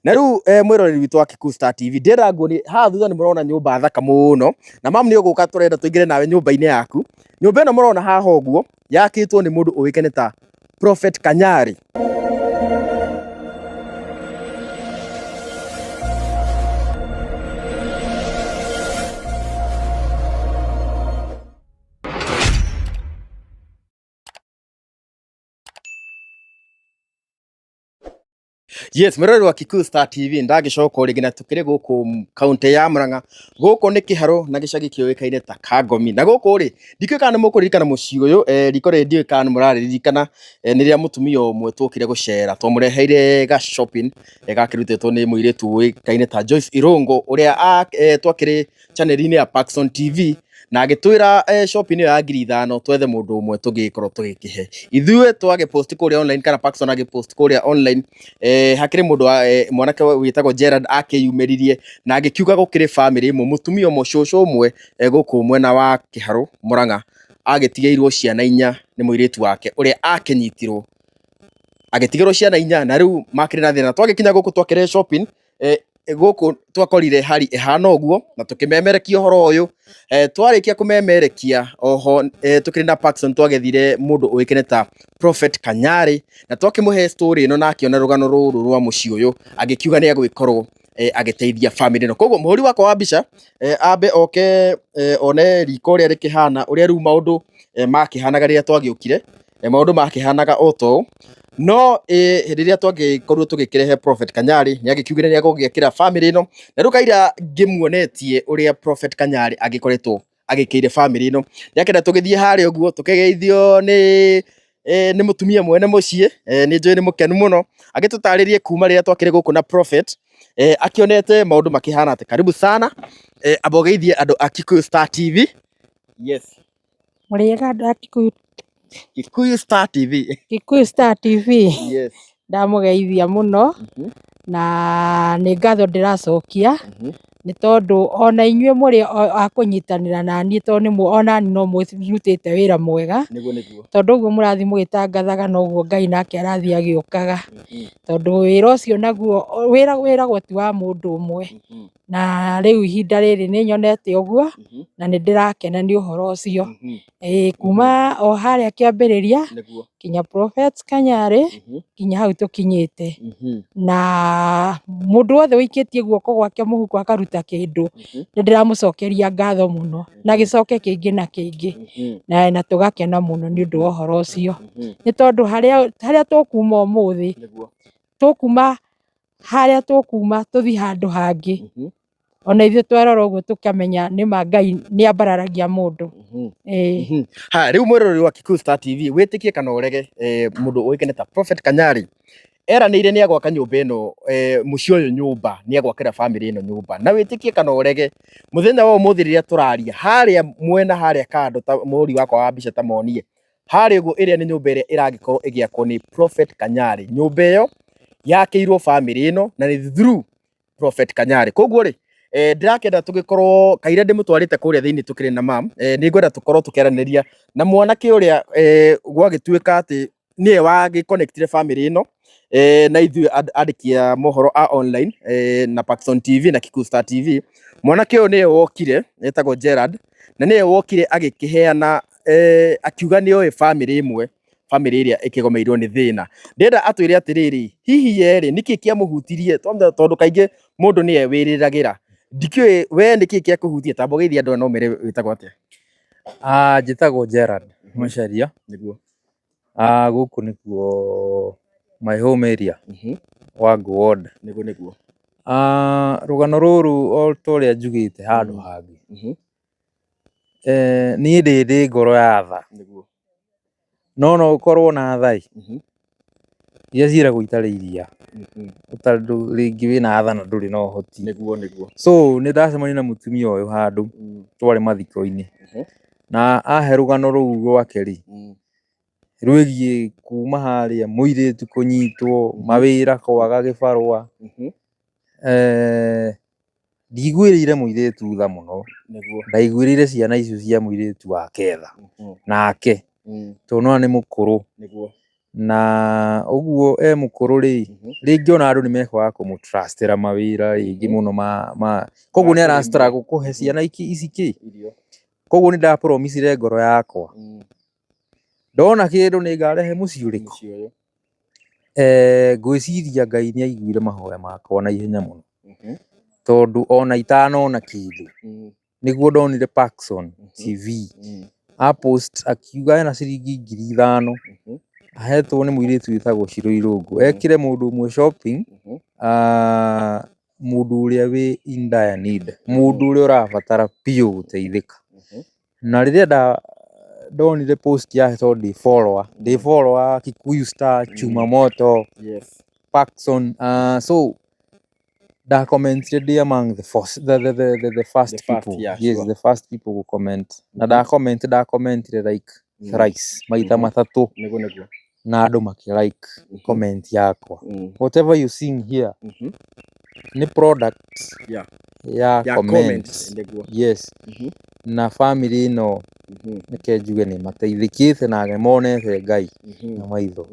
Na rĩu mwĩroreri witũ wa Kikuyu Star TV, ndĩrenda nguonie haha thutha nĩ mũrona nyũmba thaka mũno, na mamu nĩ ũgũka tũrenda tũingĩre nawe nyũmba-inĩ yaku. Nyũmba ĩno mũrona haha ũguo yakĩtwo nĩ mũndũ ũĩkaine ta Prophet Kanyari. Yes, mwĩroreri wa Kikuyu Star TV, ndagĩcoka o rĩngĩ na tũkĩrĩ gũkũ kaunti ya Murang'a. Gũkũ nĩ Kĩharũ na gĩcagi kĩũĩkaine ta Kangomi. Na gũkũ rĩ, ndikĩũĩ kana nĩ mũkũririkana mũciĩ ũyũ, riko rĩrĩ ndiũĩ kana nĩ mũrarĩririkana, nĩ rĩrĩa mũtumia ũmwe twokire gũcera, twamũreheire ga shopping gakĩrutĩtwo nĩ mũirĩtu ũĩkaine ta Joyce Irũngũ, ũrĩa twakĩrĩ channel-inĩ ya Paxson TV na agĩtwĩra shopping ĩyo ya 5,000 twethe mũndũ ũmwe tũgĩkorwo tũgĩkĩhe. Ithuĩ twagĩpost kũrĩa online kana Paxson agĩpost kũrĩa online, hakĩrĩ mũndũ wa mwanake wĩtagwo Gerald akĩyumĩririe na agĩkiuga gũkĩrĩ famĩlĩ ĩmwe, mũtumia ũmwe, cũcũ ũmwe gũkũ mwena wa Kĩharũ Mũrang'a agĩtigĩirwo ciana inya nĩ mũirĩtu wake ũrĩa akĩnyitirwo, agĩtigĩrwo ciana inya na rĩu makĩrĩ na thĩna. Twagĩkinya gũkũ twakĩrehe shopping, gũkũ twakorire hali ĩhana ũguo na tũkĩmemerekia ũhoro ũyũ. Twarĩkia kũmemerekia oho, tũkĩrĩ na Paxson twagethire mũndũ ũĩkaine ta Prophet Kanyarĩ na twakĩmũhe story ĩno na akĩona rũgano rũrũ rwa mũciĩ ũyũ agĩkiuga nĩ agwĩkorwo agĩteithia family ĩno. Koguo mũhũri wakwa wa mbica ambe oke one riko ũrĩa rĩkĩhana, ũrĩa rĩu maũndũ makĩhanaga rĩrĩa twagĩũkire, maũndũ makĩhanaga o ta ũũ. No rĩrĩa twagĩkorirwo tũgĩkĩrehe Prophet Kanyarĩ nĩ agĩkiugire nĩ egũgĩakĩra family ĩno, na rĩu kaira ngĩmuonetie ũrĩa Prophet Kanyarĩ agĩkoretwo agĩkĩire family ĩno, nĩ akĩenda tũgĩthiĩ harĩa ũguo tũkĩgeithio nĩ mũtumia mwene mũciĩ, nĩ njũĩ nĩ mũkenu mũno, agĩtũtarĩrie kuma rĩrĩa twakĩrĩ gũkũ na Prophet, akĩonete maũndũ makĩhana atĩa. Karibu sana, amba ũgeithie andũ a Kikuyu Star TV. Yes. Mũrĩega andũ a Kikuyu. Kikuyu Star TV. Kikuyu Star TV. Yes. Ndamũgeithia mũno na nĩ ngatho ndĩracokia nĩ tondũ ona inyuĩ mũrĩ a kũnyitanĩra na niĩ tondũ nĩ ona niĩ no mũrutĩte wĩra mwega. Nĩguo nĩguo. Tondũ ũguo mũrathiĩ mũgĩtangathaga noguo Ngai nake arathiĩ agĩũkaga. Tondũ wĩra ũcio naguo wĩra wĩragwo ti wa mũndũ ũmwe. Na rĩu ihinda rĩrĩ nĩ nyonete ũguo na nĩ ndĩrakena nĩ ũhoro ũcio. Ĩĩ kuma o harĩa kĩambĩrĩria nginya Prophet Kanyarĩ nginya hau tũkinyĩte. Na mũndũ wothe ũikĩtie guoko gwake mũhuko akaruta kĩndũ, nĩ ndĩramũcokeria ngatho mũno na gĩcoke kĩngĩ na kĩngĩ, na tũgakena mũno nĩ ũndũ wa ũhoro ũcio. Nĩ tondũ harĩa tũkuma ũmũthĩ, tũkuma harĩa tũkuma tũthiĩ handũ hangĩ, ona ithuĩ twerora ũguo tũkamenya nĩma Ngai nĩ ambararagia mũndũ. Ĩĩ. Ha, rĩu mwĩroreri wa Kikuyu Star TV, wĩtĩkie kana ũrege, mũndũ ũĩkaine ta Prophet Kanyarĩ eranĩire nĩ agwaka nyũmba ĩno, mũciĩ ũyũ nyũmba, nĩ agwakĩra famĩlĩ ĩno nyũmba. Na wĩtĩkie kana ũrege, mũthenya wa ũmũthĩ rĩrĩa tũraria, harĩa mwena harĩa kando, ta mũhũri wakwa wa mbica ta monie, harĩa ũguo ĩrĩa nĩ nyũmba ĩrĩa ĩragĩkorwo ĩgĩakwo nĩ Prophet Kanyarĩ. Nyũmba ĩyo yakĩirwo famĩlĩ ĩno na nĩ through Prophet Kanyarĩ. Koguo rĩ, ndĩrakĩenda tũgĩkorwo kaira ndĩmũtwarĩte kũrĩa thĩinĩ tũkĩrĩ na mam, nĩ ngwenda tũkorwo tũkĩaranĩria na mwanake ũrĩa gwagĩtuĩka atĩ nĩwe wagĩconnectire famĩlĩ ĩno na ithuĩ andĩki a mohoro a online, na Paxson TV na Kikuyu Star TV. Mwanake ũyũ nĩwe wokire, etagwo Gerard, na nĩwe wokire agĩkĩheana, akiuga nĩ oĩ famĩlĩ ĩmwe, famĩlĩ ĩrĩa ĩkĩgomeirwo nĩ thĩna. Ndĩrenda atwĩre atĩrĩrĩ, hihi ye rĩ, nĩkĩ kĩamũhutirie? Tondũ kaingĩ mũndũ nĩye wĩrĩragĩra. Ndikĩũĩ we nĩkĩ gĩakũhutia, ta ũgeithie andũ aya na ũmere wĩtagwo atĩa? Njĩtagwo Gerald Macharia. Nĩguo. Gũkũ nĩkuo my home area, Wangũ ward. Nĩguo nĩguo. Rũgano rũrũ o ta ũrĩa njugĩte handũ hangĩ, niĩ ndĩ ndĩ ngoro ya tha. Nĩguo. No no ũkorwo na tha ĩ, iria ciĩragwo itarĩ iria, tondũ rĩngĩ wĩna tha na ndũrĩ na ũhoti. Nĩguo nĩguo. So nĩ ndacemania na mũtumia ũyũ handũ twarĩ mathiko-inĩ, na ahe rũgano rũu rwake rĩ, rwĩgiĩ kuma harĩa mũirĩtu kũnyitwo, mawĩra kwaga gĩbarũa, ndiiguĩrĩire mũirĩtu tha mũno, Nĩguo. Ndaiguĩrĩire ciana icio cia mũirĩtu wake tha, nake, tondũ nĩwona nĩ mũkũrũ. Nĩguo. Na ũguo e mũkũrũ rĩ, rĩngĩ ona andũ nĩ mekwaga kũmũtrustĩra mawĩra rĩngĩ mũno ma koguo nĩ ara struggle kũhe ciana ici kĩ. Koguo nĩ ndapromisire ngoro yakwa ndona kĩndũ nĩ ngarehe mũciĩ ũrĩkũ. Ngwĩciria Ngai nĩ aiguire mahoya makwa na ihenya mũno, tondũ ona itanona kĩndũ nĩguo ndonire Parkson TV apost akiuga ena ciringi 5,000 ahetwo nĩ mũirĩtu wĩtagwo Shiro Irũngũ ekĩre mũndũ ũmwe shopping, mũndũ ũrĩa wĩ in dire need, mũndũ ũrĩa ũrabatara biũ gũteithĩka. Na rĩrĩa ndonire post yake, tondũ ndĩ follower, ndĩ follower Kikuyu Star, Chuma Moto, Parkson, so ndacommentire ndĩ among the first, the first The first, people. Yeah, yes, sure. The first people who comment. Na ndacomment, ndacommentire like thrice, maita matatũ, Nĩguo nĩguo. Na andũ makĩ like comment yakwa. Whatever you seeing here nĩ product ya Ya comment. Comment, nĩguo. Yes. Na family ĩno, reke njuge nĩ mateithĩkĩte na monete Ngai na maitho.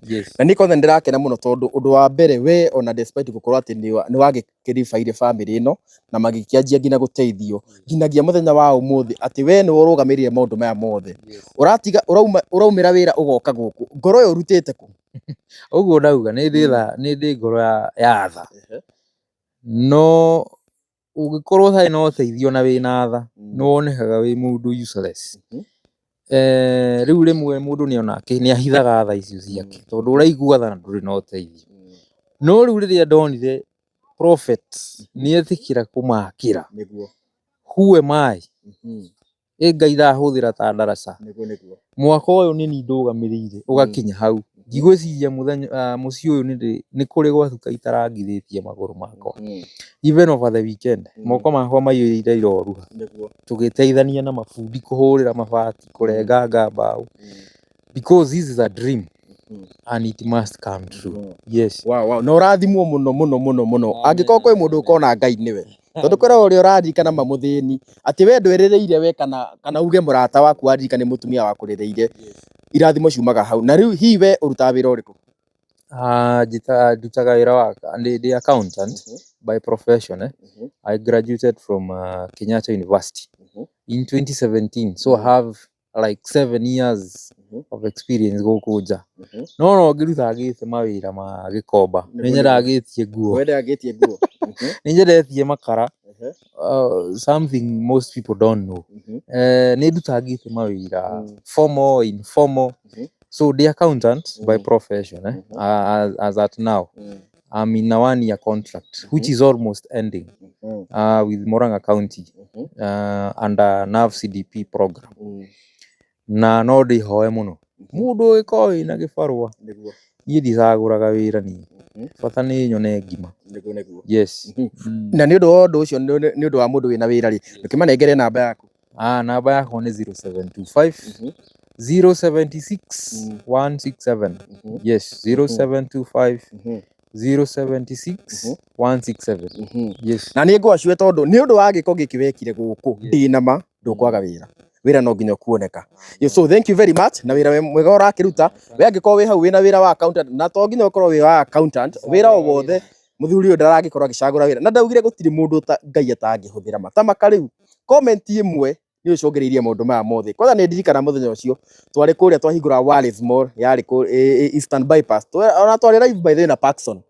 Yes. Na niĩ kwanza nĩ ndĩrakena mũno, tondũ ũndũ wa mbere we ona despite gũkorwo atĩ nĩ wagĩkĩribaire family ĩno na magĩkĩanjia nginya gũteithio nginyagia mũthenya wa ũmũthĩ, atĩ we nĩwe ũrũgamĩrĩire maũndũ maya mothe, ũratiga ũrauma ũraumĩra wĩra ũgoka gũkũ, ngoro ĩyo ũrutĩte kũ? Ũguo ndauga nĩ ndĩ tha, nĩ ndĩ ngoro ya tha, no ũngĩkorwo ũtarĩ na ũteithio na wĩna tha, nĩ wonekaga wĩ mũndũ useless. Rĩu rĩmwe mũndũ nĩ onake nĩ ahithaga tha icio ciake, tondũ ũraigua tha na ndũrĩ na ũteithio. No rĩu rĩrĩa ndonire prophet nĩ etĩkĩra kũmakĩra, who am I? Ĩ Ngai ndahũthĩra ta ndaraca. Nĩguo nĩguo. Mwaka ũyũ nĩ niĩ ndũgamĩrĩire ũgakinya hau. Ndigwĩciria mũthenya mũciĩ ũyũ nĩ kũrĩ gwatuka itarangithĩtie magũrũ makwa. Even over the weekend, moko makwa maiyũrĩire iroruha, tũgĩteithania na mabundi kũhũrĩra mabati, kũrenganga mbaũ, because this is a dream and it must come true. Yes. Wow. Na ũrathimwo mũno mũno mũno mũno. Angĩkorwo kwĩ mũndũ ũkona Ngai nĩwe, tondũ kwĩra ũrĩa ũraririkana mamũthĩni atĩ we ndwĩrĩrĩire we kana uge mũrata waku waririkana nĩ mũtumia wakũrĩrĩire, irathimo ciumaga hau. Na rĩu hihi we ũrutaga wĩra ũrĩkũ? Ndutaga wĩra wa ndĩ accountant by profession. I graduated from Kenyatta University in 2017, so I have like 7 years of experience gũkũ nja. No ngĩrutangĩte mawĩra ma gĩkomba, nĩ nyendagĩtie nguo. Wendagĩtie nguo. Nĩ nyendetie makara, something most people don't know. Nĩ ndutangĩte mawĩra formal, informal. So the accountant by profession, as at now I'm in a 1 year contract which is almost ending with Murang'a County under NAV CDP program. Na no ndĩhoe mũno mũndũ ũgĩkorwo wĩna gĩbarũa, niĩ ndicagũraga wĩra, niĩ bata nĩ nyone ngima. Nĩguo nĩguo. Yes. Na nĩ ũndũ wa ũndũ ũcio, nĩ ũndũ wa mũndũ wĩna wĩra rĩ, ndũkĩmanengere namba yaku. Namba yakwa nĩ 0725 076 167. Yes, 0725 076 167. Yes. Na nĩ ngwacue, tondũ nĩ ũndũ wa gĩko gĩkĩ wekire gũkũ, ndĩna ma ndũkwaga wĩra, wĩra no nginya ũkuoneka. Yo, so thank you very much na wĩra mwega ũrakĩruta. We angĩkorwo wĩ hau wĩna wĩra wa accountant, na to nginya ũkorwo wĩ wa accountant, wĩra o wothe, mũthuri ũyũ ndaragĩkorwo agĩcagũra wĩra, na ndaugire gũtirĩ mũndũ Ngai atangĩhũthĩra matamaka. Rĩu comment ĩmwe nĩ ũcũngĩrĩirie maũndũ maya mothe. Kwanza nĩ ndirikana mũthenya ũcio twarĩ kũrĩa twahingũra Wallace Mall yarĩ kũ Eastern Bypass. Ona twarĩ live by the way na Parkson,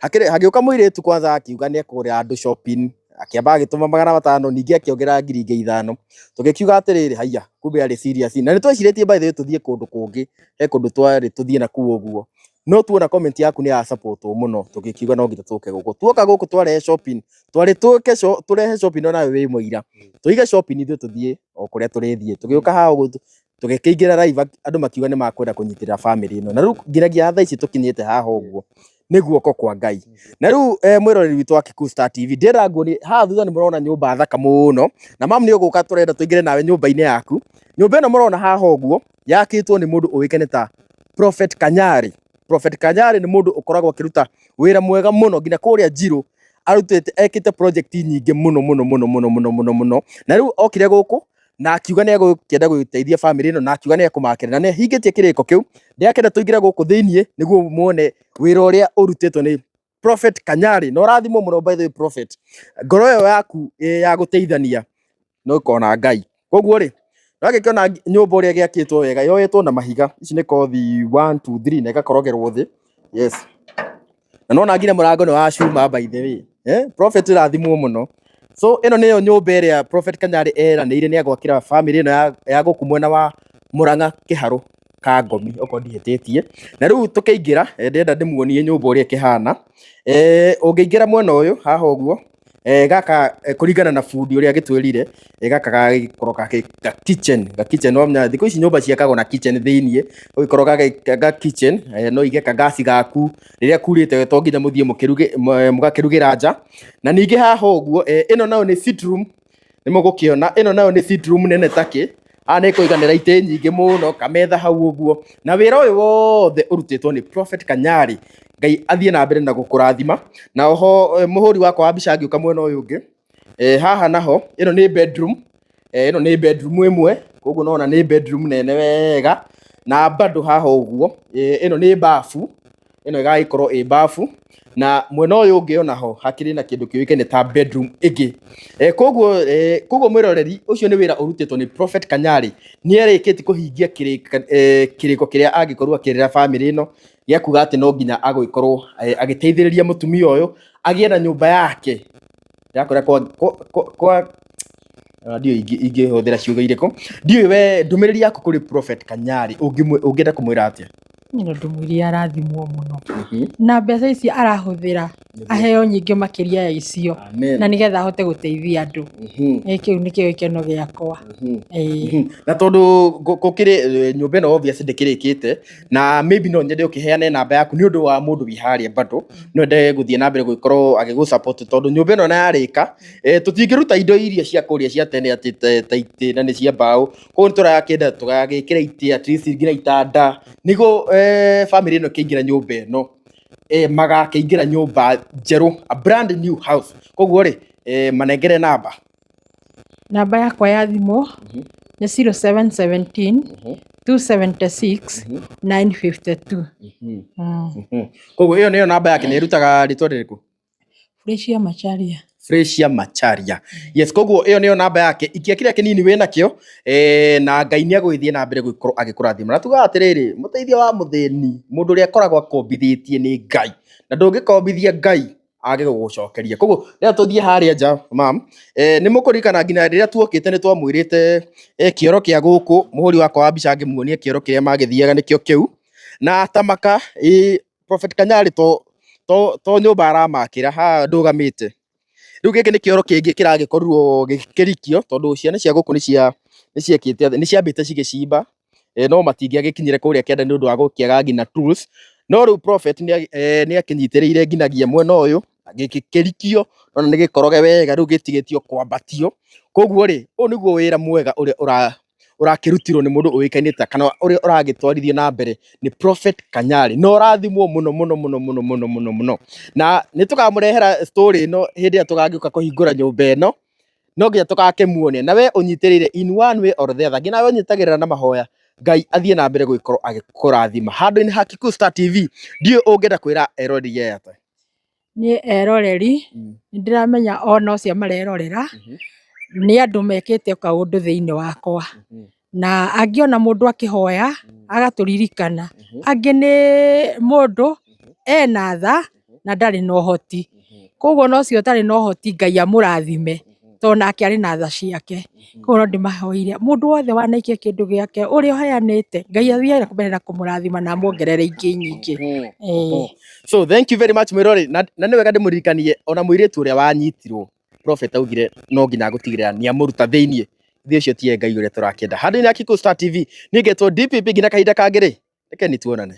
hakĩrĩ hagĩũka mũirĩtu kwanza akiuga nĩ ekũgũrĩra andũ shopping, akĩamba agĩtũma 500, ningĩ akĩongerera 5,000. Tũgĩkiuga atĩrĩrĩ, haiya, kumbe arĩ serious. Na nĩ twecirĩtie by the way tũthiĩ kũndũ kũngĩ, he kũndũ twarĩ tũthiĩ na kũu ũguo, no tuona comment yaku nĩ ya support mũno, tũgĩkiuga no nginya tũke gũkũ. Tuoka gũkũ twarehe shopping, twarĩ tũke tũrehe shopping, onawe wĩ mũira, tũige shopping ithuĩ tũthiĩ o kũrĩa tũrĩthiĩ. Tũgĩũka haha ũguo tũgĩkĩingĩra live, andũ makiuga nĩ makwenda kũnyitĩrĩra family ĩno, na rĩu nginyagia thaa ici tũkinyĩte haha ũguo nĩ guoko kwa Ngai. Na rĩu mwĩroreri witũ wa Kikuyu Star TV, ndĩrenda nguonie haha thutha nĩ mũrona nyũmba thaka mũno, na mam nĩ ũgũka, tũrenda tũingĩre nawe nyũmba-inĩ yaku. Nyũmba ĩno mũrona haha ũguo yakĩtwo nĩ mũndũ ũĩkaine ta Prophet Kanyari. Prophet Kanyari nĩ mũndũ ũkoragwo akĩruta wĩra mwega mũno nginya kũrĩa Njirũ, arutĩte ekĩte project nyingĩ mũno mũno mũno mũno mũno mũno mũno, na rĩu okire gũkũ. Na akiuga nĩ egũkĩenda gũteithia bamĩrĩ ĩno, na akiuga nĩ ekũmakĩra, na nĩ ahingĩtie kĩrĩko kĩu. Ndĩrakĩenda tũingĩre gũkũ thĩiniĩ nĩguo muone wĩra ũrĩa ũrutĩtwo nĩ Prophet Kanyari. Na ũrathimwo mũno, by the way, Prophet, ngoro ĩyo yaku ya gũteithania no ũkona Ngai. Koguo rĩ, wagĩkĩona nyũmba ũrĩa ĩgĩakĩtwo wega, yoetwo na mahiga. Ici nĩ kothi 1 2 3 na ĩgakorogerwo thĩ. Yes, na nona nginya mũrango nĩ wa cuma, by the way. Prophet, rathimwo mũno. So ĩno nĩyo nyũmba ĩrĩa Prophet Kanyari eranĩire nĩ agwakĩra family ĩno ya gũkũ mwena wa Murang'a, Kĩharũ Kangomi, okorwo ndihĩtĩtie. Na rĩu tũkĩingĩra, ndĩrenda ndĩmuonie nyũmba ũrĩa ĩkĩhana. Ũngĩingĩra mwena ũyũ haha ũguo, gaka, kũringana na bundi ũrĩa agĩtwĩrire, gaka gagĩkorwo ga kitchen, ga kitchen. No menya thikũ ici nyũmba ciakagwo na kitchen thĩiniĩ. Ũgĩkorwo ga kitchen, no ũige kagasi gaku rĩrĩa kurĩte, to nginya mũthiĩ mũkĩruge mũgakĩrugĩra nja. Na ningĩ haha ũguo, ĩno nayo nĩ sit room. Nĩ mũgũkĩona ĩno nayo nĩ sit room nene takĩ. Haha nĩ kũiganĩra itĩ nyingĩ mũno, kametha hau ũguo. Na wĩra ũyũ wothe ũrutĩtwo nĩ Prophet Kanyari. Ngai athiĩ na mbere na gũkũrathima. Na oho, mũhũri wakwa wa mbica angĩũka mwena ũyũ ũngĩ, haha naho ĩno nĩ bedroom. Ĩno nĩ bedroom ĩmwe, koguo nona nĩ bedroom nene wega. Na bado haha ũguo, ĩno nĩ bafu, ĩno ĩgagĩkorwo ĩ bafu. Na mwena ũyũ ũngĩ onaho hakĩrĩ na kĩndũ kĩũĩkaine ta bedroom ĩngĩ. Koguo mwĩroreri, ũcio nĩ wĩra ũrutĩtwo nĩ Prophet Kanyari. Nĩ arĩkĩtie kũhingia kĩrĩko kĩrĩa angĩkorwo akĩrĩra bamĩrĩ ĩno, gĩa kuga atĩ no nginya agũgĩkorwo agĩteithĩrĩria mũtumia ũyũ agĩe na nyũmba yake. Ndĩrakwĩra kwa ndiũĩ ingĩhũthĩra ciugo irĩkũ. Ndiũĩ we ndũmĩrĩri yaku kũrĩ Prophet Kanyari ũngĩenda kũmwĩra atĩa? Niĩ no ndĩmwĩre arathimwo mũno na mbeca ici arahũthĩra, aheo nyingĩ makĩria ya icio. Amen. Na nĩgetha ahote gũteithia andũ. Kĩu nĩkĩo gĩkeno gĩakwa. Ĩĩ. Na tondũ gũkĩrĩ nyũmba ĩno obvious ndĩkĩrĩkĩte, na maybe no nyende ũkĩheane namba yaku nĩ ũndũ wa mũndũ wĩ harĩa bado no ende gũthiĩ na mbere gũgĩkorwo agĩgũ support, tondũ nyũmba ĩno na yarĩka, tũtingĩruta indo iria cia kũrĩa cia tene atĩ ta itĩ na nĩ cia mbaũ. Koguo nĩ tũrakĩenda tũgagĩkĩra itĩ at least nginya itanda, nĩguo family ĩno ĩkĩingĩra nyũmba ĩno, magakĩingĩra nyũmba njerũ, a brand new house. Koguo rĩ, manengere namba. Namba yakwa ya thimũ nĩ 0717 276 952. Koguo ĩyo nĩyo namba yake. Nĩ ĩrutaga rĩtwa rĩrĩkũ? Fresia Macharia. Fresia Macharia, yes. Koguo ĩyo nĩyo namba yake. Ikia kĩrĩa kĩnini wĩ nakĩo, na Ngai nĩ agũgĩthiĩ na mbere gũkorwo agĩkũrathima. Na tugaga atĩrĩrĩ, mũteithia wa mũthĩni, mũndũ ũrĩa akoragwo akombithĩtie nĩ Ngai, na ndũngĩkombithia Ngai age gũgũcokeria. Koguo rĩrĩa tũthiĩ harĩa nja, mam, nĩ mũkũririkana nginya rĩrĩa tuokĩte nĩ twamwĩrĩte, kĩoro kĩa gũkũ, mũhũri wakwa wa mbica angĩmuonia kĩoro kĩrĩa magĩthiaga nĩkĩo kĩu na tamaka. Prophet Kanyari to nyũmba aramakĩra haha ndũgamĩte. Rĩu gĩkĩ nĩ kĩoro kĩngĩ kĩragĩkorirwo gĩkĩrikio, tondũ ciana cia gũkũ nĩ ciekĩte atĩ nĩ ciambĩte cigĩcimba, no matingĩagĩkinyire kũrĩa kĩanda nĩ ũndũ wa gũkĩaga nginya tools. No rĩu Prophet nĩ akĩnyitĩrĩire nginagia mwena ũyũ gĩkĩrikio, nona nĩ gĩkoroge wega, rĩu gĩtigĩtio kwambatio. Koguo rĩ, ũyũ nĩguo wĩra mwega ũrĩa ũrakĩrutirwo nĩ mũndũ ũĩkaine ta kana ũrĩa ũragĩtwarithio na mbere nĩ Prophet Kanyari. Na ũrathimwo mũno mũno mũno mũno mũno mũno mũno. Na nĩ tũkamũrehera story ĩno hĩndĩ ĩrĩa tũgagĩũka kũhingũra nyũmba ĩno. No nginya tũgakĩmuonia. Na we ũnyitĩrĩire in one way or the other, nginya we ũnyitagĩrĩra na mahoya, Ngai athiĩ na mbere gũgĩkorwo agĩkũrathima. Handũ-inĩ ha Kikuyu Star TV, ndiũĩ ũngĩenda kwĩra eroreri aya atĩa? Niĩ eroreri nĩ ndĩramenya ona ũcio marerorera nĩ andũ mekĩte kaũndũ thĩinĩ wakwa, na angĩona mũndũ akĩhoya agatũririkana. Angĩ nĩ mũndũ ena tha na ndarĩ na ũhoti, koguo na ũcio ũtarĩ na ũhoti, Ngai amũrathime, tondũ nake arĩ na tha ciake. Koguo no ndĩmahoire mũndũ wothe wanaikia kĩndũ gĩake, ũrĩa ũheanĩte, Ngai athiĩ na mbere na kũmũrathima na amuongerere ingĩ nyingĩ. Ĩĩ. So thank you very much, mwĩrori. Na nĩ wega ndĩmũririkanie ona mũirĩtu ũrĩa wanyitirwo, Prophet augire no nginya agũtigĩrĩra nĩ amũruta thĩiniĩ. Thĩ ũcio tiye Ngai ũrĩa tũrakĩenda. Handũ-inĩ ha Kikuyu Star TV, niĩ ngetwo DPP. Nginya kahinda kangĩ rĩ, reke nĩ tuonane.